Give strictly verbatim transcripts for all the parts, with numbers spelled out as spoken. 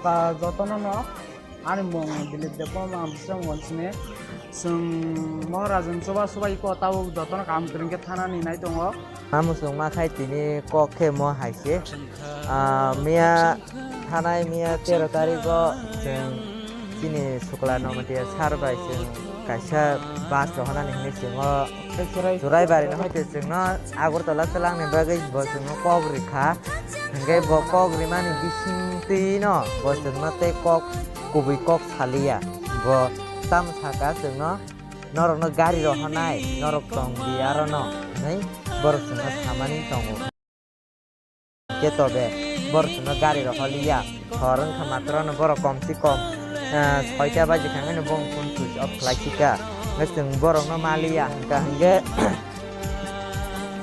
Ba jotono no ani mung Dilip Debbarma, ang bising wansine. Chwng Maharaj ni chuba chuba iko tabuk jotono kaham kwrwng khe thanani nai tongo. Amusung ma khai tini kok khe mo hai se. Ah, miya thanai miya tero tarikgo chwng chini Sukla Nomatia sir bai chwng kaisa bus rohornani hinwi chwng o Churaibari no hoite chwngno Agartala twlangni bagwi bo chwngno kok rikha. Hwnkhe bo kok rimani bisingtwino bo chwngno tei kok kubui kok saliya. Bo tamo saka chwngno norokno gari rohornai, norok tong di arono hinwi borok chwngno samani tongo. Khe tobe borok chwngno gari rohorliya. Hor wngkha matrono borok kom se kom, ah, soita baji thangmani bong phone switch off khlai sika. Hwnkhe chwng borokno maliya hwnkha hwnkhe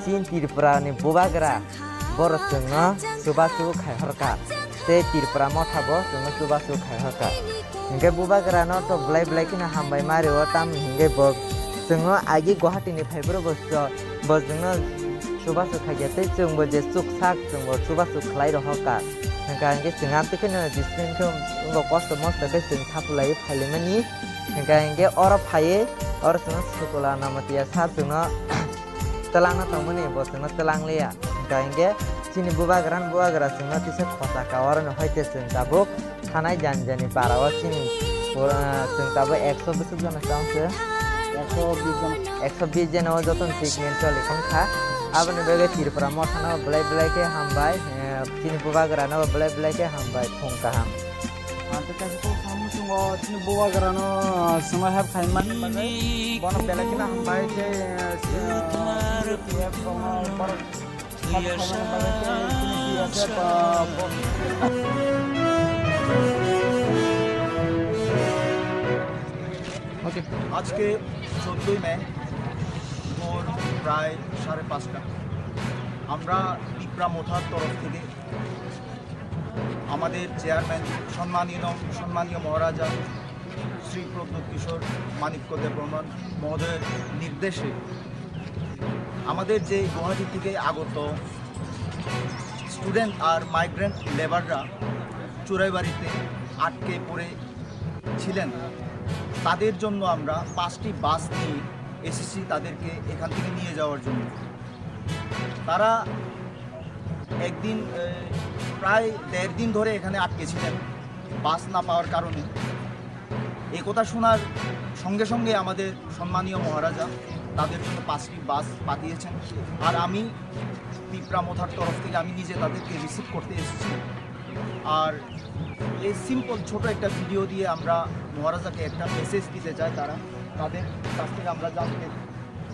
chini Tripura ni bubagra borok chwngno chubachu khai horkha. Tei Tripura motha bo chwngno chubachu khai horkha. Hwnkhe bubagra no to belai belai kheno hambai ma rio, tamni hwnkhe bo chwngno agi Guwahati ni phaibrwi bo cho-, bo chwngno chubachu khaikhe tei chwngbo je chuksak chwngbo chubachu khlai rohorkha. Hwnkha hwnkhe chwng amtwi kheno discipline khe wngbo kosto mosto khe chwng thapulaiwi phailaimani. Hwnkha hwnkhe oro phaiwi oro chwngno Sukla Nomatia sir chwngno twlangna tongmani bo chwngno twlangliya. Hwnkha hwnkhe chini bubagra ni bubagra chwngno tisa khosa ka oro ni hoite chwng tabuk thanai jani jani para o chini pura, chwng tabuk ekso bwswk jona chong se. Ekso bis jona. Ekso bis jona o jotono treatment choli tong kha. Aboni bagwi Tripura mothano belai belai khe hambai, eh, chini bubagrano belai belai khe hambai, phung kaham. Ang tei kaisa kok samung chungo chini bubagrano, ah, chwngno help khaimani bagwi. Bono belai kheno hambai khe, eh, chini P F rokno borok আজকে চোদ্দই মে ভোর প্রায় সাড়ে পাঁচটা, আমরা তিপ্রা মোথার তরফ থেকে আমাদের চেয়ারম্যান সম্মানীয়, সম্মানীয় মহারাজা শ্রী প্রদ্যোৎ কিশোর মাণিক্য দেববর্মন মহোদয়ের নির্দেশে আমাদের যে গুয়াহাটি থেকে আগত স্টুডেন্ট আর মাইগ্রেন্ট লেবাররা চোরাইবাড়িতে আটকে পড়ে ছিলেন, তাদের জন্য আমরা পাঁচটি বাস নিয়ে এসেছি তাদেরকে এখান থেকে নিয়ে যাওয়ার জন্য। তারা একদিন, এ, প্রায় দেড় দিন ধরে এখানে আটকে ছিলেন বাস না পাওয়ার কারণে। এ কথা শোনার সঙ্গে সঙ্গে আমাদের সম্মানীয় মহারাজা তাদের জন্য পাঁচটি বাস পাঠিয়েছেন। আর আমি তিপ্রা মোথার তরফ থেকে আমি নিজে তাদেরকে রিসিভ করতে এসেছি। আর এই সিম্পল ছোট একটা ভিডিও দিয়ে আমরা মহারাজাকে একটা মেসেজ দিতে চাই। তারা, তাদের কাছ থেকে আমরা জানতে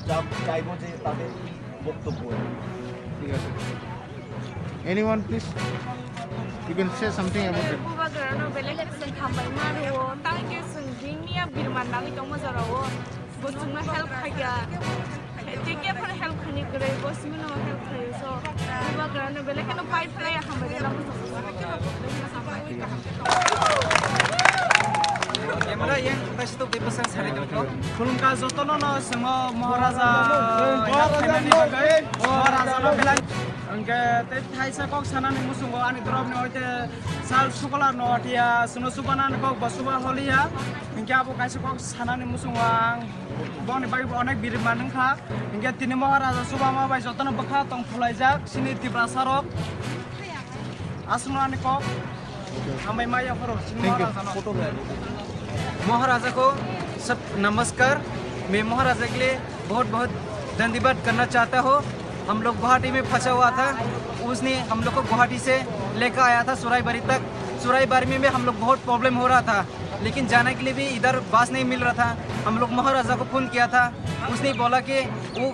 চা-, চাইবো যে তাদের কি বক্তব্য। ঠিক আছে। Anyone, please? You can say something about it. Bubagrano belai khe chwng hambai ma rwo, tei khe chwng bini ya birman nangwi tongma jorao. Bo chwngno help khaikha. Tei khe phano help khaini kwrwi, bo chwngno help khaio. So, bubagrano belai kheno pai phlai hambai rwna muchungo. Camera yang kasih tu bebas yang sari dong. Khulumkha jotono no chwngno Maharaja help khainani bagwi, Maharaja no belai. Hwnkhe tei thaisa kok sanani muchungo ani torop ni hoite sal Sukla Nomatia chwngno chubanani kok bo chuba holiya. Hwnkhe abo kaisa kok sanani muchungo ang boni bagwi bo onek birman wngkha. Hwnkhe tini Maharaja chubama bai jotono bwkha tong phulaijak chini Tiprasa rok. Aswkno ani kok hambai ma yapharo chini Thank you. Maharaja no. Photo le. महाराजा को सब नमस्कार। मैं महाराजा के लिए बहुत बहुत धन्यवाद करना चाहता हूँ। हम लोग गुवाहाटी में फंसा हुआ था, उसने हम लोग को गुवाहाटी से लेकर आया था सुराईबारी तक। सुराईबारी में भी हम लोग बहुत प्रॉब्लम हो रहा था, लेकिन जाने के लिए भी इधर बस नहीं मिल रहा था। हम लोग महाराजा को फ़ोन किया था, उसने बोला कि वो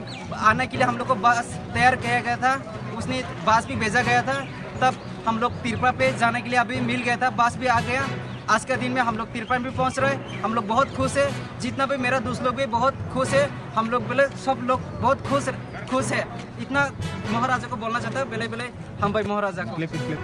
आने के लिए हम लोग को बस तैयार किया गया था, उसने बस भी भेजा गया था। तब हम लोग तिरपा पे जाने के लिए अभी मिल गया था, बस भी आ गया। आज का दिन में हम लोग तिरपा भी पहुंच रहे, हम लोग बहुत खुश है। जितना भी मेरा दोस्त लोग भी बहुत खुश है, हम लोग बोले सब लोग बहुत खुश, खुश है। इतना महाराजा को बोलना चाहता है, बेले बेले हम भाई महाराजा को। Clap, clap.